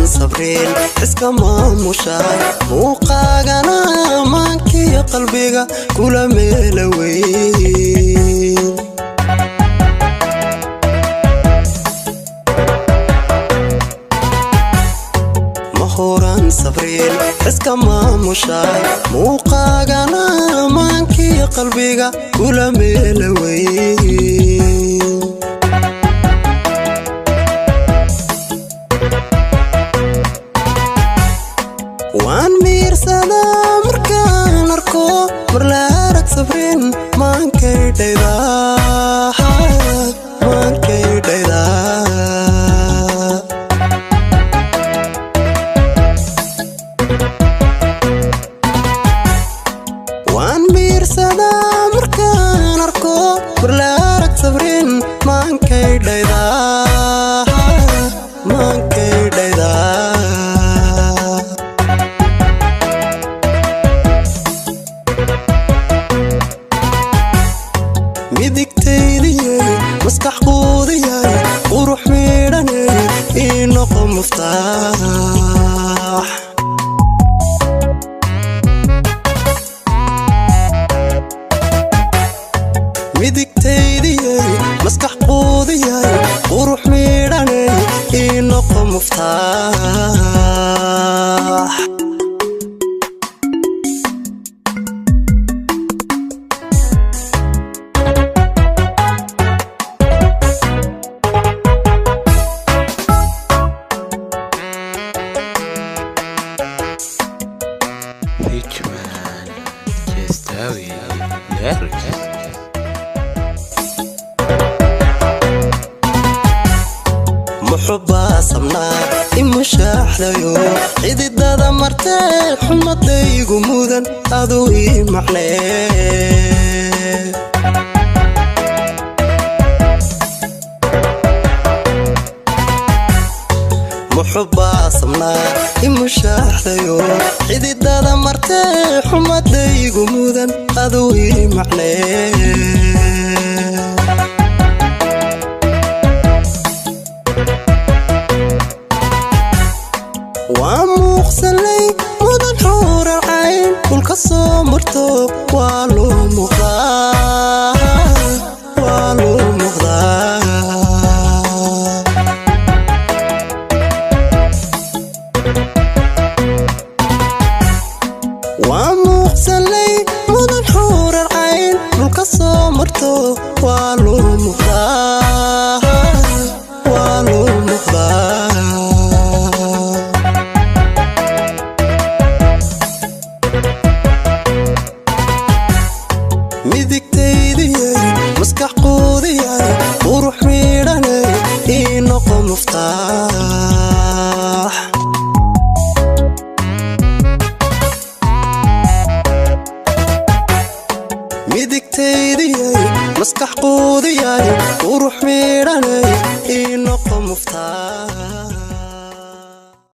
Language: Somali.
Sabriin iska maamushaay muuqaagana maankiyo qalbiga kula meela weyn. Mahuran sabriin iska maamushaay muuqaagana maankiyo qalbiga kula meela weyn. Waan miirsadaa markaan arko mar la arag sabriin maankay dhaydaa, maankay dhaydaa. Waan miirsadaa markaan arko mar la arag sabriin maankay dhaydaa, maankay dhaydaa. Midigtaydiyey maskax quudiyay qurux miidhanay ii noqo muftaax. Midigtaydiyey maskax quudiyay qurux miidhanay ii noqo muftaax. Richman Chestawi Lyrics. Muxubbaa sabnaa imushaaxdayo xididada martee xumadaygu mudan aduu ii macnee. Muxubbaa sabnaa imushaaxdayo xididada martee xumadaygu mudan aduu ii macnee. Waa muuqsanlay mudan xuurar cayn dhulka soo marto waa loo muuqdaa, waa loo muuqdaa. Waa muuqsanlay mudan xuurar cayn dhulka soo marto waa loo muuqdaa, waa loo muuqdaa. Midigtaydiyey maskax quudiyay qurux miidhanay ii noqo muftaax. Midigtaydiyey maskax quudiyay qurux miidhanay ii noqo muftaax.